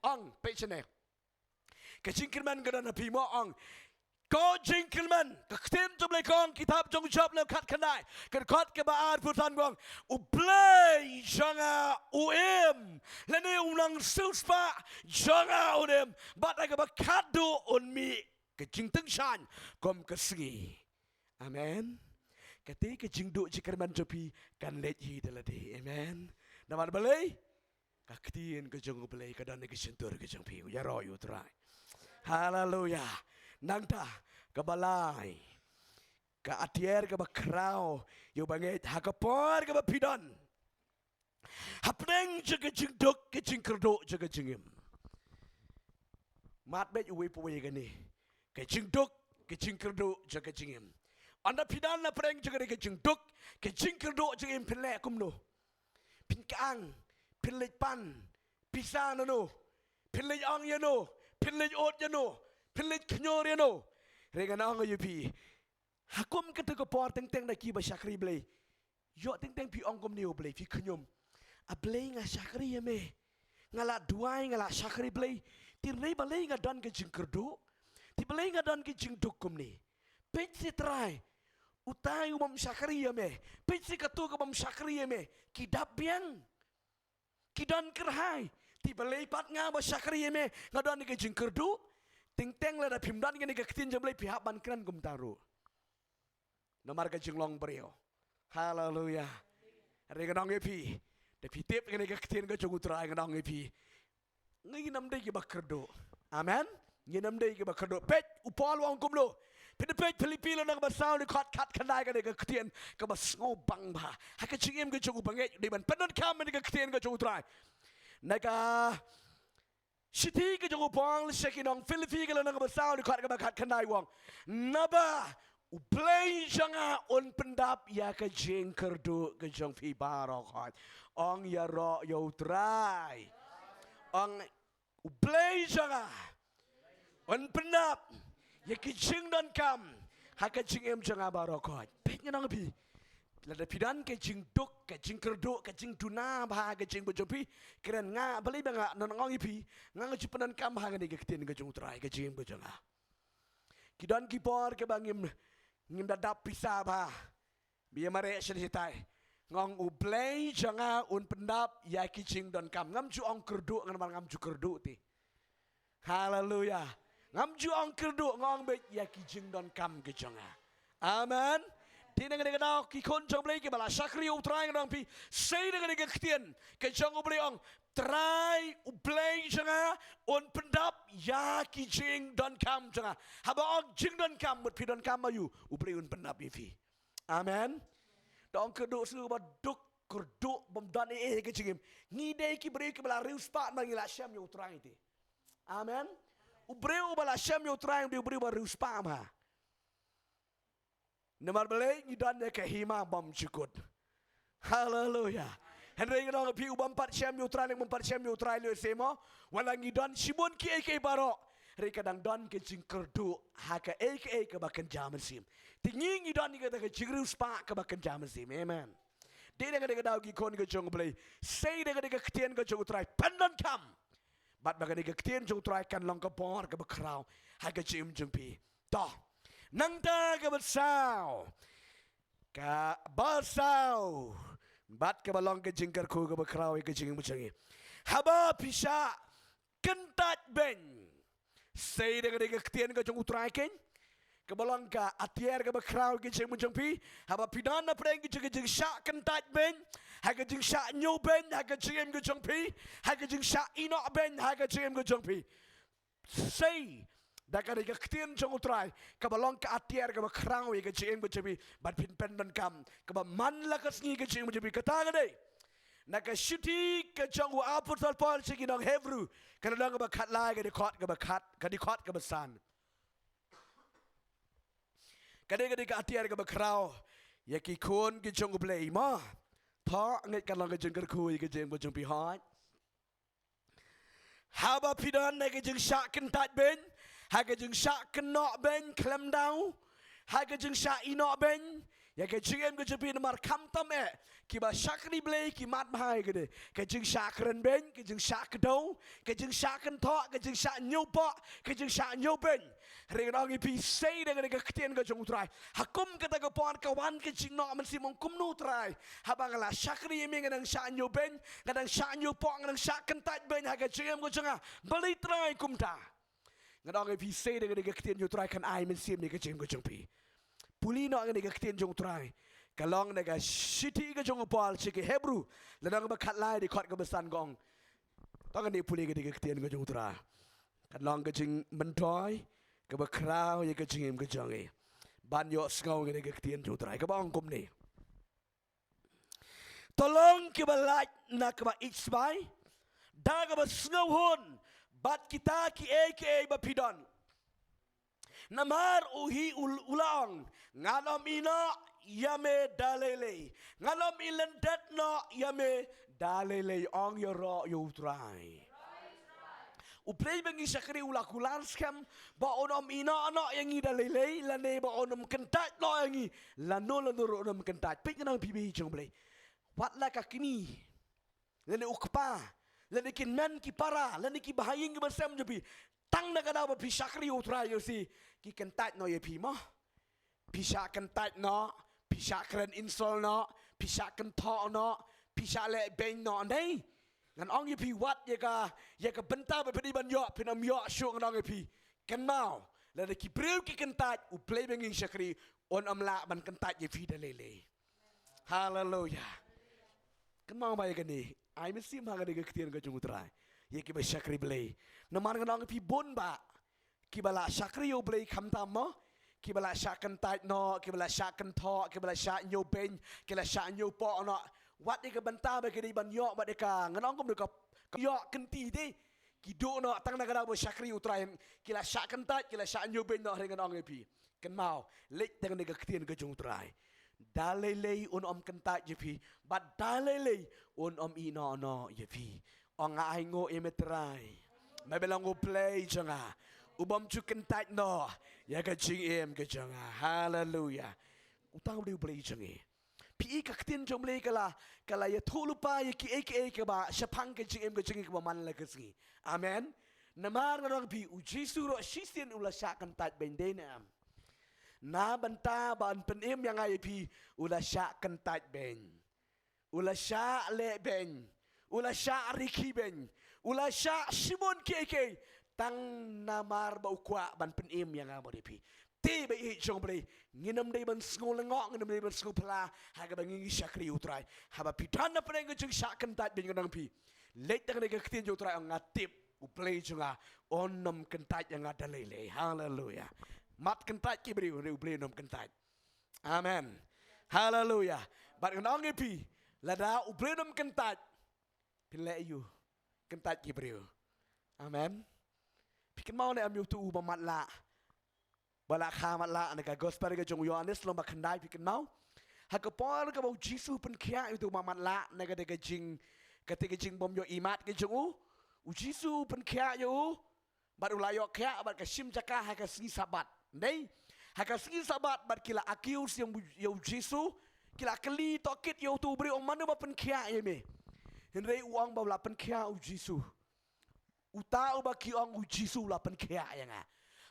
Ong, peit shane. Ka jingkyrmen ka don ha phi mo, ong. Ko jingkyrmen, ka ktien jong U Blei ka ong, kitab jong u Job lynnong khatkhyndai, ka dkhot kaba arphew san ka ong, U Blei jong nga u im, lane u nongsiewspah jong nga un im, bad ha kaba khadduh un mih ka jingtyngshaiñ kum ka sngi. Amen. Kata ka jingduh jingkyrmen jong phi kan leit hi da lade. Amen. Namar balei? Ka ktien ka jong U Blei ka don ha ka shyntur ka jong phi. Ïaroh ïa u Trai. Haleluya. Nangta, kaba lai, ka atiar kaba khraw ïa u bangeit ha ka por kaba phi don hapdeng jong ka jingduk, ka jingkyrduh jong ka jingim. Mad beit uwei pa uwei ïa kane. Ka jingduk, ka jingkyrduh jong ka jingim. Ynda phi don hapdeng jong kane ka jingduk, ka jingkyrduh jong ka jingim, phin leh kumno? Phin kyang, phin leit pan pisa nano, phin leit ong ïano, phin leit ud ïano, phin leit khñiur ïano. Hynrei ngan ong ïa phi, ha kum kata ka por, teng teng da kiba shakri Blei. Ïoh teng teng phi ong kumne, "O Blei, phi khñium. A Blei, nga shakri ïa me. Nga la duwai, nga la shakri Blei. Te balei nga don ka jingkyrduh? Te balei nga don ka jingduk kumne? Peit shi Trai, utai u bym shakri ïa me. Peit shi katu ka bym shakri ïa me. Ki dap biang. Ki don kyrhai. Te balei pat nga ba shakri ïa me nga don ka jingkyrduh?" Teng teng lada phim don kane ka ktien jong U Blei, phi hap ban kren kumta ruh. Namar ka jinglong briew. Haleluya. Hynrei ngan ong ïa phi, da phi tip kane ka ktien ka jong U Trai, ngan ong ïa phi, ngin ym dei kiba kyrduh. Amen. Ngin ym dei kiba kyrduh. Peit, u Paul u ong kumno? Peit, peit Philippi lynnong ba saw, dkhot khatkhyndai, kane ka ktien kaba sngewbang bha. Ha ka jingim ka jong u bangeit, dei ban pyndonkam ïa ka ktien ka jong U Trai. Na ka shithi ka jong u Paul sha ki nong Philippi, ka lynnong ba saw, dkhot kaba khatkhyndai, u ong, "Naba U Blei jong nga un pyndap ïa ka jingkyrduh ka jong phi baroh khoit." Ong ïaroh ïa U Trai. Ong, "U Blei jong nga un pyndap ïa ki jingdonkam ha ka jingim jong nga baroh khoit." Peit, ngan ong ïa phi, lada phi don ka jingduk, ka jingkyrduh, ka jingduna bha ha ka jingim ka jong phi, kren, nga, balei ba nga, ngan ong ïa phi, nga, nga ju pyndonkam ha kane ka ktien ka jong U Trai ha ka jingim ka jong nga. Ki don ki por kiba ngim, ngim da dap pisa bha. Ba ïa mareh sha shatai. Nga ong, "U Blei jong nga un pyndap ïa ki jingdonkam." Ngam ju ong kyrduh, namar ngam ju kyrduh te. Haleluya. Ngam ju ong kyrduh, nga ong beit ïa ki jingdonkam ki jong nga. Amen. Te na kane ka daw, ki khun jong U Blei kiba la shakri ïa U Trai, ngan ong ïa phi, sei na kane ka ktien ka jong U Blei, ong, "Trai, U Blei jong nga un pyndap ïa ki jingdonkam jong nga." Haba ong jingdonkam, mut phi donkam aïu, U Blei un pyndap ïa phi. Amen. Da ong kyrduh, shu ba duk kyrduh, bym don ei ei ha ka jingim. Ngi dei ki briew kiba la riewspah, namar ngi la shem ïa U Trai te. Amen. U briew uba la shem ïa U Trai, u dei u briew uba riewspah bha. Namar balei? Ngi don ïa ka hima bymjukut. Haleluya. Hynrei ngan ong ïa phi, u bym pat shem ïa U Trai, u bym pat shem ïa U Trai lehse mo, wat la ngi don shibun kiei kiei baroh, hynrei ka dang don ka jingkyrduh ha kaei kaei kaba kynja mynsiem. Te ngi, ngi don ïa kata ka jingriewspah kaba kynja mynsiem. Amen. Dei na kane ka daw, ki khun ka jong U Blei, sei na kane ka ktien ka jong U Trai, pyndonkam. Bad ba kane ka ktien jong U Trai kan long ka bor kaba khraw ha ka jingim jong phi. To, Nangta kaba saw, kaba saw bad kaba long ka jingkyrkhu kaba khraw ïa ka jingim ka jong ngi. Haba phi shah kyntait beiñ, sei da ka dei ka ktien ka jong U Trai keiñ, kaba long ka atiar kaba khraw ïa ka jingim ka jong phi. Haba phi don na pdeng ka jingshah kyntait beiñ, ha ka jingshah ñiew beiñ ha ka jingim ka jong phi, ha ka jingshah ïehnoh beiñ ha ka jingim ka jong phi, sei da ka dei ka ktien jong U Trai kaba long ka atiar kaba khraw ïa ka jingim ka jong phi, bad phin pyndonkam kaba man la ka sngi ka jingim ka jong phi. Kata ka dei na ka shithi ka jong u Apostol Paul sha ki nong Hebru, ka lynnong kaba khatlai, ka dkhot kaba khat, ka dkhot kaba san. Ka dei, ka dei ka atiar kaba khraw ïa ki khun ki jong U Blei mo. Thoh ngeit ka long ka jingkyrkhu ïa ka jingim ka jong phi hoi. Haba phi don ha ka jingshah kyntait beiñ, ha ka jingshah kynnoh beiñ khlem daw, ha ka jingshah ïehnoh beiñ ïa ka jingim ka jong phi, namar khamtam eh kiba shakri Blei ki mad bha ïa ka dei ka jingshah kren beiñ, ka jingshah kdew, ka jingshah kynthoh, ka jingshah ñiewpoh, ka jingshah ñiew beiñ. Hynrei ngan ong ïa phi, sei da ka dei ka ktien ka jong U Trai, ha kum kata ka por ka wan ka jingnoh mynsiem. Ong kumno Trai, haba nga la shakri ïa me nga dang shah ñiew beiñ, nga dang shah ñiewpoh, nga dang shah kyntait beiñ ha ka jingim ka jong nga. Balei Trai kumta? Ngan ong ïa phi, sei da ka dei ka ktien jong U Trai kan ai mynsiem ïa ka jingim ka jong phi. Pule noh ïa ka dei ka ktien jong U Trai ka long na ka shithi ka jong u Paul sha ki Hebru, lynnong kaba khatlai, dkhot kaba san, ka ong. To ngin ïa pule ïa ka dei ka ktien ka jong U Trai. Kan long ka jingmyntoi kaba khraw ïa ka jingim ka jong ngi ban ïohsngew ïa ka dei ka ktien jong U Trai kaba ong kumne. To long kiba lait na kaba ïeit sbai da kaba sngewhun bad kita kiei kiei ba phi don. Namar u hi u, u la ong, ngan ym ïehnoh ïa me da lei lei, ngan ym ïalyndet noh ïa me da lei lei. Ong ïaroh ïa U Trai. U Blei ba ngi shakri u la kular skhem ba un ym ïehnoh noh ïa ngi da lei lei, lane ba un ym kyntait noh ïa ngi lano lano ruh un ym kyntait. Peit, ngan ong ïa phi, baieit jong U Blei, wat la ka kmie, lane u kpa, lane ki kmie ki para, lane ki bahaïing ki basem jong phi, tang na ka daw ba phi shakri U Trai, ïohi ki kyntait noh ïa phi mo. Phi shah kyntait noh, phi shah kren insult noh, phi shah kynthoh noh, phi shah leh beiñ noh, ne? Ngan ong ïa phi, wat ïa ka, ïa ka bynta ba phi dei ban ïoh phin ym ïoh shuh. Ngan ong ïa phi, kynmaw, lada ki briew ki kyntait, U Blei ba ngi shakri un ym lah ban kyntait ïa phi da lei lei. Haleluia. Kynmaw bha ïa kane, ai mynsiem ha kane ka ktien ka jong U Trai ïa kiba shakri Blei. Namar ngan ong ïa phi, bun bah kiba la shakri ïa U Blei khamtam mo, kiba la shah kyntait noh, kiba la shah kynthoh, kiba la shah ñiewbeiñ, ki la shah ñiewpoh noh. Wat ïa ka bynta ba ki dei ban ïoh, wat ïa ka, ngan ong kumno, ka, ka ïoh kynti de. Ki duh noh tang na ka daw ba shakri U Trai, ki la shah kyntait, ki la shah ñiewbeiñ noh. Hynrei ngan ong ïa phi, kynmaw, leit tang na ka ktien ka jong U Trai, da lei lei un ym kyntait ïa phi, bad da lei lei un ym ïehnoh noh ïa phi. Ong, nga ainguh ïa me Trai, me ba long U Blei jong nga, u bym ju kyntait noh ïa ka jingim ka jong nga. Haleluia. Uta u dei U Blei jong ngi. Phi i, ka ktien jong U Blei ka la, ka la ïathuh lypa ïa kiei kiei kaba shaphang ka jingim ka jong ngi kaba man la ka sngi. Amen. Namar ngan ong ïa phi, U Jisu ruh shisien u la shah kyntait beiñ, dei ne em? Na bynta ban pynim ïa nga ïa phi, u la shah kyntait beiñ, u la shah leh beiñ, u la shah rkhie beiñ, u la shah shibun kiei kiei, tang namar ba u kwah ban pynim ïa nga bad ïa phi. Te baieit jong U Blei, ngin ym dei ban sngew lyngngoh, ngin ym dei ban sngew phylla ha kaba ngi, ngi shakri U Trai. Haba phi don na pdeng ka jingshah kyntait beiñ, ngan ong ïa phi, leit tang na ka ktien jong U Trai, ong, nga tip U Blei jong nga un ym kyntait ïa nga da lei lei. Haleluia. Mat kyntait ki briew, hynrei U Blei un ym kyntait. Amen. Haleluia. Bad ngan ong ïa phi, lada U Blei un ym kyntait, phin leh aïu? Kyntait ki briew. Amen. Phi kynmaw ne em ïa uto uba matlah, ba la kha matlah, na ka gospel ka jong u Ïoannis lynnong ba khyndai, phi kynmaw? Ha ka por kaba U Jisu u pynkhiah ïa uto uba matlah, na kata ka jing, kata ka jingbym ïoh imat ka jong u, U Jisu u pynkhiah ïa u bad u la ïoh khiah bad ka shim jaka ha ka sngi Sabbath. Dei, ha ka sngi Sabbath bad ki la accuse ïa u, ïa U Jisu, ki la kylli tohkit ïa uto u briew, ong, mano ba pynkhiah ïa me? Hynrei u ong ba u la pynkhiah U Jisu. Uta uba ki ong U Jisu u la pynkhiah ïa nga.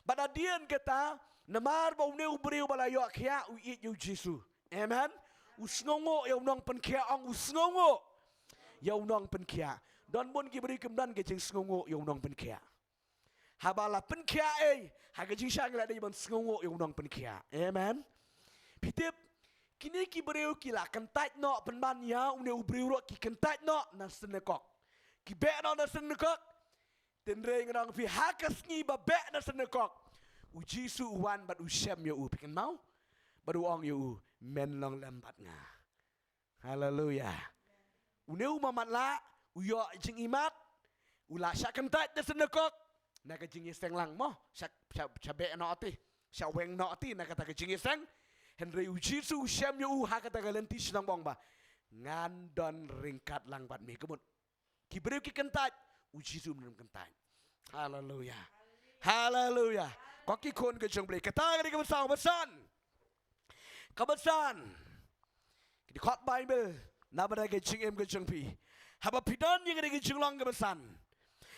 Bad hadien kata, namar ba une u briew ba la ïoh khiah u ïeit ïa u Jisu. Amen. U sngewnguh ïa u nongpynkhiah, ong u sngewnguh ïa u nongpynkhiah. Don bun ki briew kim don ka jingsngewnguh ïa u nongpynkhiah. Haba la pynkhiah ei, ha ka jingshah ngi la dei ban sngewnguh ïa u nongpynkhiah. Amen. Phi tip, kine ki briew ki la kyntait noh pynban ïa une u briew ruh, ki kyntait noh na synagog. Ki beh noh na synagog. Hynrei ngan ong phi, ha ka sngi ba beh na synagog, u Jisu u wan bad u shem ïa u, phi kynmaw? Bad u ong ïa u, men long lem bad nga. Haleluya. Une u mamat lah, u ïoh jingïemat, u la shah kyntait na synagog, na ka jingïaseng lang mo, shah, shah, shah beh noh ti, shah weng noh ti na kata ka jingïaseng. Hynrei u Jisu u shem ïa u ha kata ka lynti shnong ba ong ba, ngan don ryngkat lang bad me. Kumut ki briew ki kyntait, u Jisu um kyntait. Haleluya. Haleluya. Ko ki khun ka jong U Blei, kata ka dei kaba san, kaba san. Ka dei khot Baibl na bynta ka jingim ka jong phi. Haba phi don ïa ka dei ka jinglong kaba san.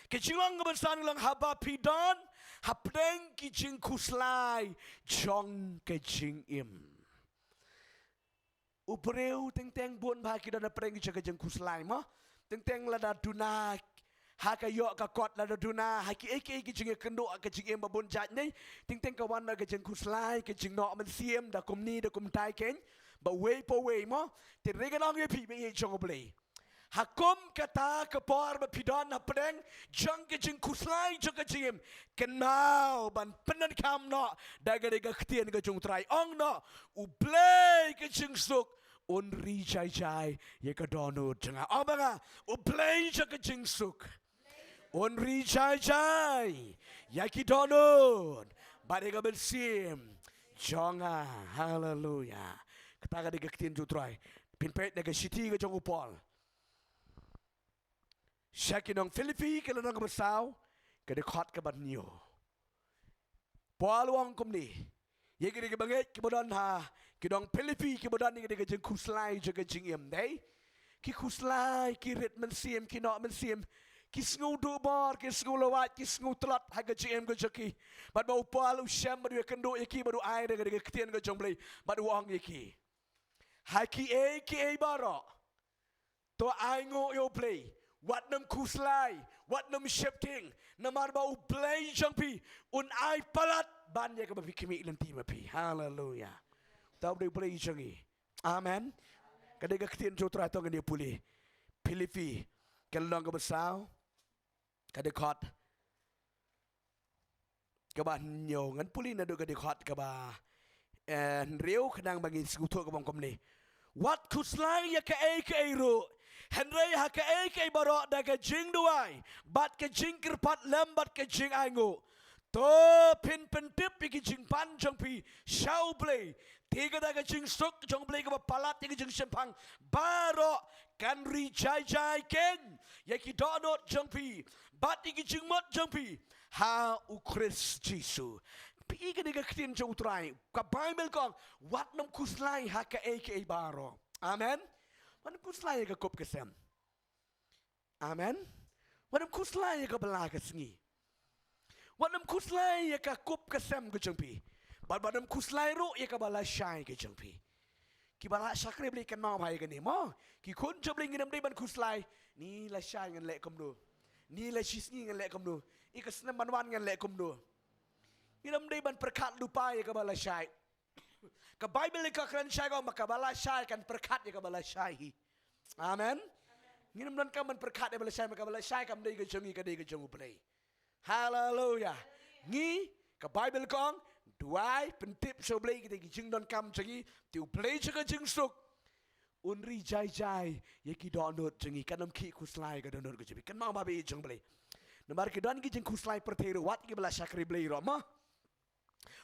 Ka jinglong kaba san long haba phi don hapdeng ki jingkhuslai jong ka jingim. U briew teng teng bun bha ki don hapdeng jong ka jingkhuslai mo. Teng teng lada duna ha ka ïoh ka kot, lada duna ha kiei kiei ki jingïakynduh ka jingim ba bun jait ne. Teng teng ka wan na ka jingkhuslai, ka jingnoh mynsiem, da kumne da kumtai kein, ba uwei pa uwei mo. Te ngan ong ïa phi ba ïeit jong U Blei, ha kum kata ka por ba phi don hapdeng jong ka jingkhuslai jong ka jingim, kynmaw ban pyndonkam noh da ka dei ka ktien ka jong U Trai. Ong noh, U Blei ka jingsuk un ri jai jai ïa ka dohnud jong nga. Ong bad nga, U Blei jong ka jingsuk un ri jai jai ïa ki dohnud bad ïa ka mynsiem jong nga. Haleluya. Kata ka dei ka ktien jong U Trai. Phin peit na ka shithi ka jong u Paul sha ki nong Philippi, ka lynnong kaba saw, ka dei khot kaba hynñiew. Paul u ong kumne ïa ki dei kiba ngeit kiba don ha ki nong Philippi kiba don ïa ki dei ka jingkhuslai jong ka jingim, dei ki khuslai, ki rit mynsiem, ki noh mynsiem, ki sngew duh bor, ki sngew lawait, ki sngew tlot ha ka jingim ka jong ki. Bad ba u Paul u shem bad u ïakynduh ïa ki bad u ai da ka dei ka ktien ka jong U Blei bad u ong ïa ki, ha kiei kiei baroh to ainguh ïa U Blei. Wat nym khuslai, wat nym sheptieng, namar ba U Blei jong phi un ai palat ban ïa kaba phi khmih lynti ma phi. Haleluya. Uta U Blei, U Blei jong ngi. Amen. Ka dei ka ktien jong U Trai, to ngin ïa pule. Philippi ka lynnong kaba saw, ka dei khot kaba hynñiew. Ngan pule naduh ka dei khot kaba, eh, hynriew, khnang ba ngin sngewthuh kaba ong kumne: Wat khuslai ïa kaei kaei ruh, hynrei ha kaei kaei baroh da ka jingduwai bad ka jingkyrpad lem bad ka jingainguh, to phin pyntip ïa ki jingpan jong phi sha U Blei. Te kata ka jingsuk jong U Blei kaba palat ïa ki jingshemphang baroh kan ri jai jai keiñ ïa ki dohnud jong phi bad ïa ki jingmut jong phi ha U Khrist Jisu. Phi i, ka dei ka ktien jong U Trai. Ka Baibl ka ong, wat nym khuslai ha kaei kaei baroh. Amen. Wat nym khuslai ha ka kup ka sem. Amen. Wat nym khuslai ïa kaba la ka sngi. Wat nym khuslai ïa ka kup ka sem ka jong phi. Bad wat nym khuslai ruh ïa kaba lashai ka jong phi. Kiba la shakri Blei, kynmaw bha ïa kane mo. Ki khun jong U Blei, ngin ym dei ban khuslai, ni lashai ngan leh kumno, ni la shisngi ngan leh kumno, ïa ka snem ban wan ngan leh kumno. Ngin ym dei ban pyrkhat lypa ïa kaba lashai. Ka Baibl ka kren shai, ka ong ba kaba lashai kan pyrkhat ïa kaba lashai hi. Amen. Ngin ym donkam ban pyrkhat ïa ba lashai, ma kaba lashai kam dei ka jong ngi, ka dei ka jong U Blei. Haleluya. Ngi, ka Baibl ka ong, duwai, pyntip sha U Blei kita ki jingdonkam jong ngi, te U Blei jong ka jingsuk un ri jai jai ïa ki dohnud jong ngi. Kan ym khih khuslai ka dohnud ka jong ngi. Kynmaw bha, ba ïeit jong U Blei, namar ki don ki jingkhuslai pyrthei ruh, wat kiba la shakri Blei ruh mo.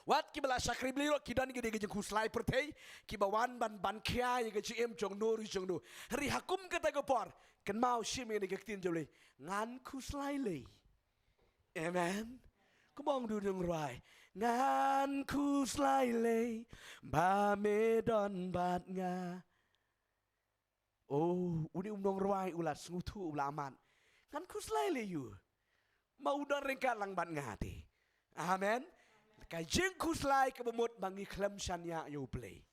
Wat kiba la shakri Blei ruh ki don ki dei ki jingkhuslai pyrthei kiba wan ban, ban khia ïa ka jingim jong no ruh jong no. Hynrei ha kum kata ka por, kynmaw shim ïa ka ktien jong U Blei: Ngan khuslai lei. Amen. Kumba ong u nongrwai: Ngan khuslai lei ba me don bad nga. Oh, une u nongrwai u la sngewthuh, u la mad. Ngan khuslai lei ïa u, ma u don ryngkat lang bad nga te. Amen. Ka jingkhuslai kaba mut ba ngi khlem shaniah ïa U Blei.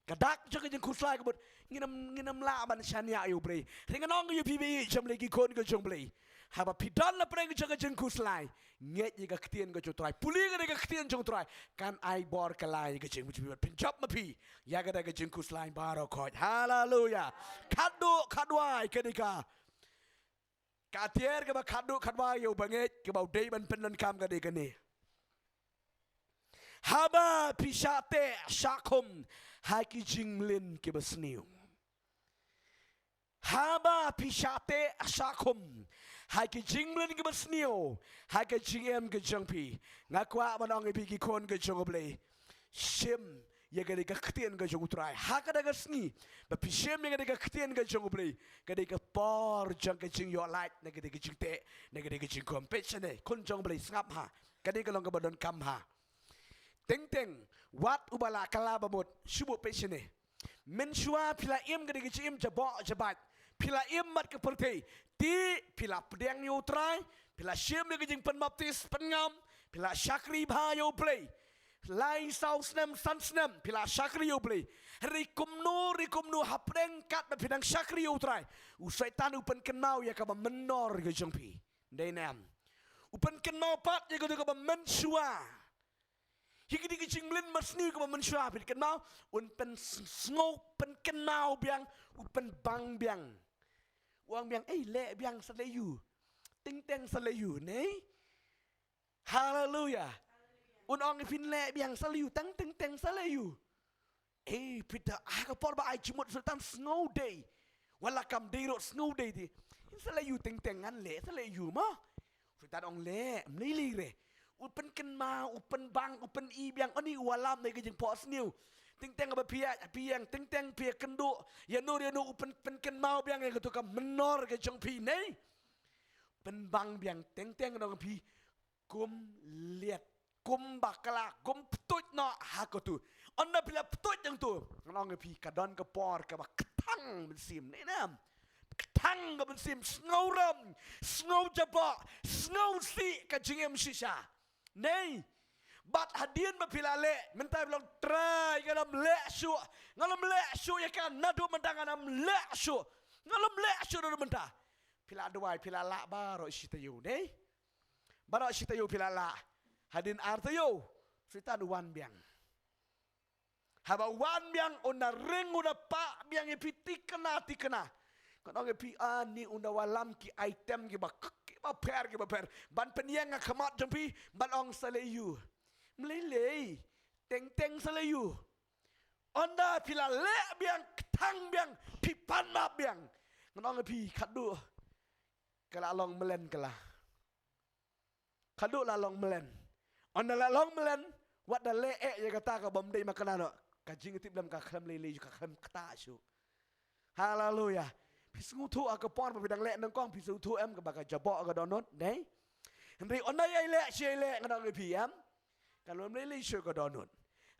Ka dak jong ka jingkhuslai ka mut ngin ym, ngin ym lah ban shaniah ïa U Blei. Hynrei ngan ong ïa phi ba ïeit jong U Blei, ki khun ka jong U Blei. Haba phi don la pdeng jong ka jingkhuslai, ngeit ïa ka ktien ka jong U Trai. Pule ka dei ka ktien jong U Trai. Kan ai bor ka lai ka jingpynjop ma phi ïa ka dei ka jingkhuslai baroh khoit. Haleluya. Khatduh khatwai ka dei ka Ka atiar kaba khatduh khatwai ïa u bangeit kaba u dei ban pyndonkam ka dei kane. Haba phi shah teh shah khum ha ki jingmlien kiba sniew. Haba phi shah teh shah khum ha ki jingmlien kiba sniew ha ka jingim ka jong phi. Nga kwah ban ong ïa phi ki khun ka jong U Blei. Shim ïa ka dei ka ktien ka jong U Trai. Ha ka dei ka sngi ba phi shim ïa ka dei ka ktien ka jong U Blei, ka dei ka por jong ka jingïoh lait na ka dei ka jingteh, na ka dei ka jingkhum. Peit shane, khun jong U Blei, sngap ha. Ka dei ka long kaba donkam ha. Teng teng wat uba la kylla ba mut, shu buh peit shane. Mynshuwa phi la im ka dei ka jingim jaboh jabaid. Phi la im bad ka pyrthei. Te phi la pdiang ïa U Trai, phi la shim ïa ka jingpynbaptis pynngam, phi la shakri bha ïa U Blei. Lai saw snem san snem phi la shakri ïa U Blei. Hynrei kumno re kumno hapdeng katba phi dang shakri ïa U Trai, u Soitan u pynkynmaw ïa kaba mynnor ka jong phi. Dei ne em? U pynkynmaw pat ïa kata kaba mynshuwa. Hi ka dei ka jingmlien ba sniew kaba mynshuwa, phi kynmaw, un pynsngew, pynkynmaw biang, u pynbang biang. U ong biang, ei, leh biang sa leh ïa u. Teng teng sa leh ïa u, ne? Haleluya. Un ong ïa phi, leh biang sa leh ïa u, tang teng teng sa leh ïa u. Ei, phi da, ha ka por ba ai jingmut Soitan, sngew dei. Wat la kam dei ruh sngew dei te. Sa leh ïa u teng teng, ngan leh sa leh ïa u mo. Soitan ong leh, ym lei lei re. U pynkynmaw, u pynbang, u pyni biang, ani u wallam ne ka jingphohsniew. Teng teng ba phi ïa, phi ïeng, teng teng phi ïakynduh ïano ïano, u pyn, pynkynmaw biang ïa kato ka mynnor ka jong phi, ne? Pynbang biang, teng teng, ngan ong ïa phi, kum liat, kum bakla, kum ptuid noh ha kato. Ynda phi la ptuid hangto, ngan ong ïa phi, ka don ka por kaba kthang mynsiem, ne em? Kthang ka mynsiem, sngew rem, sngew jaboh, sngew sih ka jingim shisha. Ne? Bad hadien ba phi la leh, mynta phi la ong, Trai, ngan ym leh shuh, ngan ym leh shuh ïa ka, naduh mynta ngan ym leh shuh, ngan ym leh shuh naduh mynta. Phi la duwai, phi la lah baroh shi taïew, ne? Baroh shi taïew phi la lah. Hadien ar taïew, Soitan u wan biang. Haba u wan biang, u na ring, u na pah biang ïa phi thikna thikna. Ngan ong ïa phi, ani u na wallam ki item kiba, kiba pher, kiba pher, ban pynïeng ha khmat jong phi, ban ong sa leh ïa u. Ym lei lei, teng teng sa leh ïa u. Ynda phi la leh biang, kthang biang, phi pan map biang, ngan ong ïa phi, khatduh ka la long mlien ka la. Khatduh la long mlien. Ynda la long mlien, wat da leh eh ïa kata ka bym dei ma kane noh, ka jingïatiplem ka khlem lei lei, ka khlem ktah shuh. Haleluya. Phi sngewthuh ha ka por ba phi dang leh nyngkong, phi sngewthuh em kaba ka jaboh ka dohnud, ne? Hynrei ynda ïai leh shi ïai leh, ngan ong ïa phi em, ka lum lei lei shuh ka dohnud.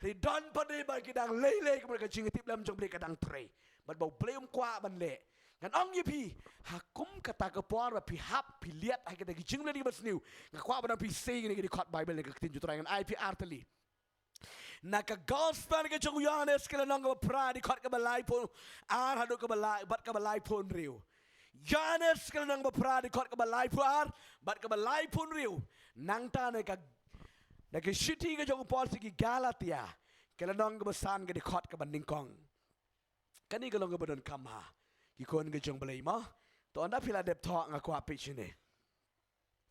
Hynrei don pat de ba ki dang lei lei, ka mut ka jingïatiplem jong U Blei ka dang trei. Bad ba U Blei um kwah ban leh. Ngan ong ïa phi, ha kum kata ka por ba phi hap, phi liat ha kita ki jingmlien kiba sniew, nga kwah ban ong ïa phi, sei kine ki dkhot Baibl ne ka ktien jong U Trai, ngan ai ïa phi ar tylli. Na ka Gospel ka jong u Ïohannes, ka lynnong kaba phra, dkhot kaba laiphew ar haduh kaba lai, bad kaba laiphew hynriew. Ïohannes ka lynnong kaba phra, dkhot kaba laiphew ar bad kaba laiphew hynriew. Nangta na ka, na ka shithi ka jong u Paul sha ki Galatia, ka lynnong kaba san, ka dkhot kaba nyngkong. Kane ka long kaba donkam ha ki khun ka jong U Blei mo. To ynda phi la dep thoh, nga kwah peit shane.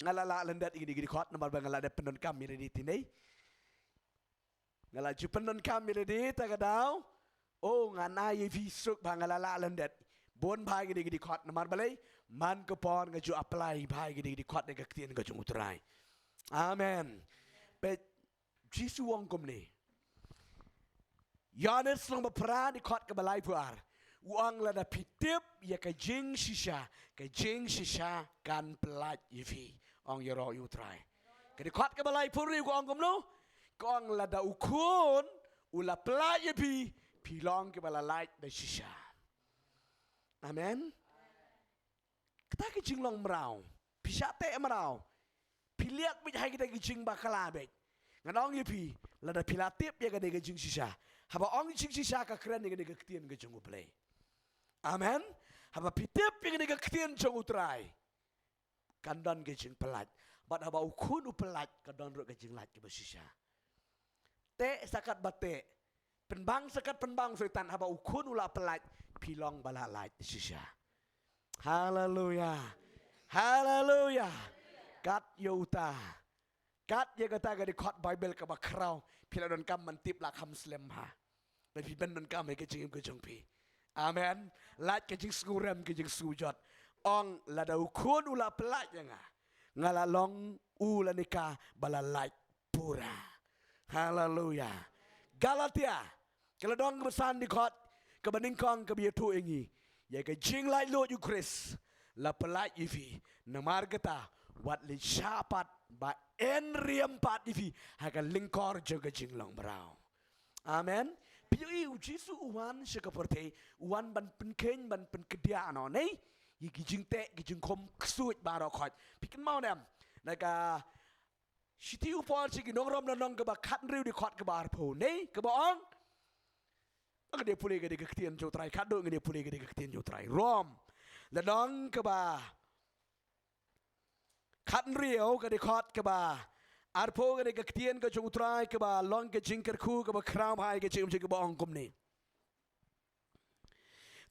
Nga la lah lyndet ïa kine ki dkhot namar ba nga la dep pyndonkam ïa lade te ne. Nga la ju pyndonkam ïa lade ta ka daw. O, ngan ai ïa phi suk ba nga la lah lyndet. Bun bha ïa kine ki dkhot namar balei? Man ka por nga ju apply bha ïa kine ki dkhot na ka ktien ka jong U Trai. Amen. Peit, Jisu u ong kumne. Ïohannes lynnong ba phra, dkhot kaba laiphew ar. U ong, lada phi tip ïa ka jingshisha, ka jingshisha kan pyllait ïa phi, ong ïaroh ïa U Trai. Ka dkhot kaba laiphew hynriew ka ong kumno? Ka ong, lada U Khun u la pyllait ïa phi, phi long kiba la lait da shisha. Amen. Kata ka jinglong mraw, phi shah teh mraw, phi liat beit ha kita ki jingbakla beit. Ngan ong ïa phi, lada phi la tip ïa kane ka jingshisha, haba ong jingshisha ka kren ïa kane ka ktien ka jong U Blei. Amen. Haba phi tip ïa kane ka ktien jong U Trai, kan don ka jingpyllait. Bad haba U Khun u pyllait, ka don ruh ka jinglait kaba shisha. Teh sa katba teh, pynbang sa kat pynbang u Soitan, haba U Khun u la pyllait, phi long ba la lait shisha. Haleluya. Haleluya. Kat ïa uta, kat ïa kata ka dkhot Baibl kaba khraw, phi la donkam ban tip, la kham slem ha. Ba phi ban donkam ha ka jingim ka jong phi. Amen. Lait ka jingsngew rem, ka jingsngew jot. Ong, lada U Khun u la pyllait ïa nga, nga la long u lane ka ba la lait pura. Haleluya. Galatia, ka lynnong kaba san, dkhot kaba nyngkong, kaba ïathuh ïa ngi ïa ka jinglaitluid U Khrist la pyllait ïa phi. Namar kata, wat leit shah pat ba yn riam pat ïa phi ha ka lyngkor jong ka jinglong mraw. Amen. Phi ïohi, U Jisu u wan sha ka pyrthei, u wan ban pynkheiñ, ban pynkdiah noh, ne, ïa ki jingteh, ki jingkhum ksuid baroh khoit. Phi kynmaw ne em, na ka shithi u Paul sha ki nong Rom, lynnong kaba khathynriew, dkhot kaba arphew, ne, kaba ong. Ngan ïa pule ka dei ka ktien jong U Trai, khatduh ngan ïa pule ka dei ka ktien jong U Trai. Rom, lynnong kaba khathynriew, ka dkhot kaba arphew, ka dei ka ktien ka jong U Trai kaba long ka jingkyrkhu kaba khraw bha ha ka jingim jong ngi, kaba ong kumne: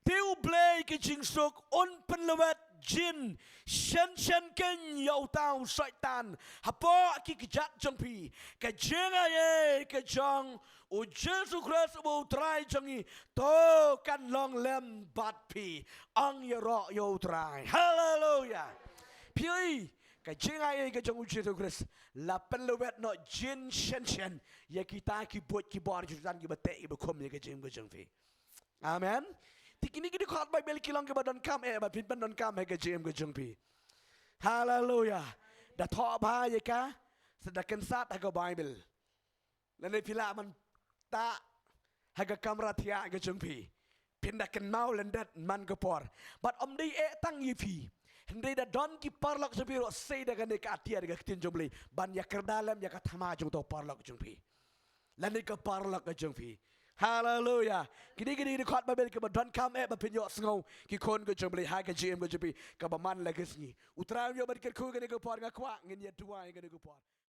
Te U Blei ka jingsuk un pynlwet jin shen shen keiñ ïa uta u Soitan hapoh ki kjat jong phi. Ka jingaiei ka jong U Jisu Khrist uba U Trai jong ngi, to kan long lem bad phi. Ong ïaroh ïa U Trai. Haleluya. Phi ïohi, ka jingaiei ka jong U Jisu Khrist la pynlwet noh jin shen shen ïa kita ki buit ki bor jong u Soitan, kiba teh, kiba khum ïa ka jingim ka jong phi. Amen. Te kine ki dkhot Baibl ki long kiba donkam eh ba phin pyndonkam ha ka jingim ka jong phi. Haleluya. Da thoh bha ïa ka, sa da kynsat ha ka Baibl. Lane phi lah ban tah ha ka kamra thiah ka jong phi, phin da kynmaw lyndet man ka por. Bad ym dei eh tang ïa phi, hynrei da don ki paralok jong phi ruh, sei da kane ka atiar ka ktien jong U Blei ban ïa kyrda lem ïa ka thma jong uto u paralok jong phi, lane ka paralok ka jong phi. Haleluya. Kine, kine ki dkhot Baibl kiba donkam eh ba phin ïohsngew, ki khun ka jong U Blei, ha ka jingim ka jong phi kaba man la ka sngi. U Trai un ïoh ban kyrkhu kane ka por. Nga kwah ngin ïa duwai kane ka por.